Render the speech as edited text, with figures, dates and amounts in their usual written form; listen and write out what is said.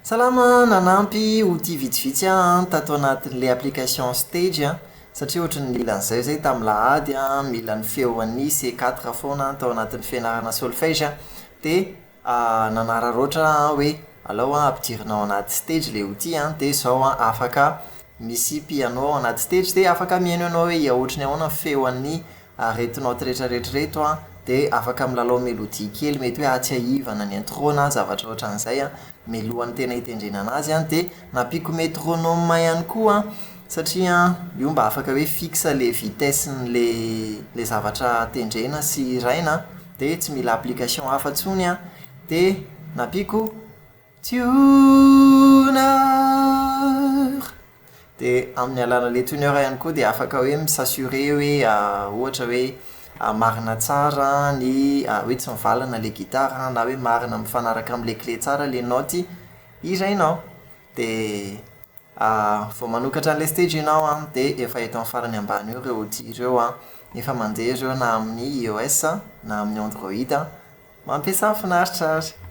Salama, nanampy outil vitsivitsy aho an tato anatin'ilay application Stage an, satria ohatran'ny nila an'izay izay tamin'ny lahady an, mila ny feon'ny C4 foana tao anatin'ny fianarana solfège an, dia nanararaotra aho hoe alao an ampidirina ao anaty Stage ilay outil an, dia izao an afaka misy piano ao anaty Stage dia afaka mihaino ianao hoe ohatran'ny ahoana ny feon'ny Ireto naoty rehetra rehetra ireto an, dia afaka milalao mélodie kely mety hoe ahatsiahivana ny intro na zavatra ohatran'izay an, mialohan'ny tena hitendrena anazy an, dia nampiako métronome ihany koa an, satria an io mba afaka hoe fixe le vitesse-n'le le zavatra tendrena sy hiraina an, dia tsy mila application hafa intsony an, dia nampiako tuner. Dia amin'ny alalan'ilay tuner ihany koa dia afaka hoe mi-s'assurer hoe ohatra hoe marina tsara ny hoe tsy mivalana ilay gitara na hoe marina mifanaraka amin'ilay clé tsara ilay naoty hirainao. Dia vao manokatra an'ilay stage ianao an, dia efa eto amin'ny farany ambany eo ireo outils ireo an, efa mandeha ireo na amin'ny IOS na amin'ny Android. Mampiasà finaritra ary!